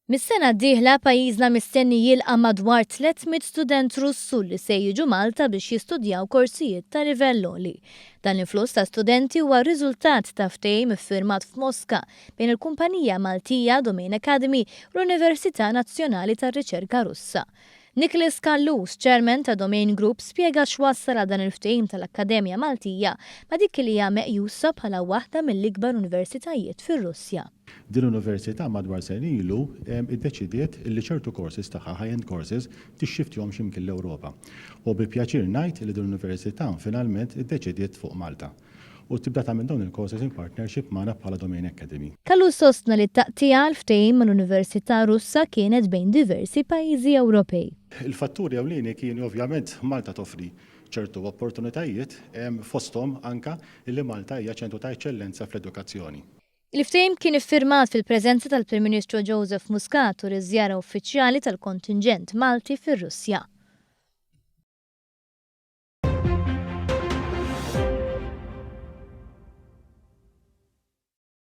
Mis-sena d-dieħla pajjiżna mistenni jilqa' madwar 300 student Russu li se jiġu Malta biex jistudjaw korsijiet ta' livell għoli. Dan l-influss ta' studenti huwa riżultat ta' ftehim iffirmat f'Moska bejn il-kumpanija Maltija Domain Academy u l-Università Nazzjonali tar-Riċerka Russa. Nicholas Callus, Chairman ta' Domain Group spjega x'wassal għal dan il-ftehim tal-Akkademja Maltija ma' dik li hija meqjusa bħala waħda mill-ikbar universitajiet fir-Russja. Din l-università madwar sena ilu iddeċidiet li ċertu courses tagħha, high-end courses, tixxiftihom xi mkien l-Ewropa. U bi pjaċir ngħid li din l-università finalment iddeċidiet fuq Malta. U tibda tagħmel dawn il-courses in partnership magħna bħala Domain Academy. Callus sostna li t-taqtigħa għall-ftehim mal-Università Russa kienet bejn diversi pajjiżi Ewropej. Il-fatturi ewlieni kienu ovvjament Malta toffri ċertu opportunitajiet, fosthom anke li Malta hija ċentru ta' eċċellenza fl-edukazzjoni. Il-ftehim kien iffirmat fil-preżenza tal-Prim Ministru Joseph Muscat tul iż-żjara uffiċjali tal-kontinġent Malti fir-Russja.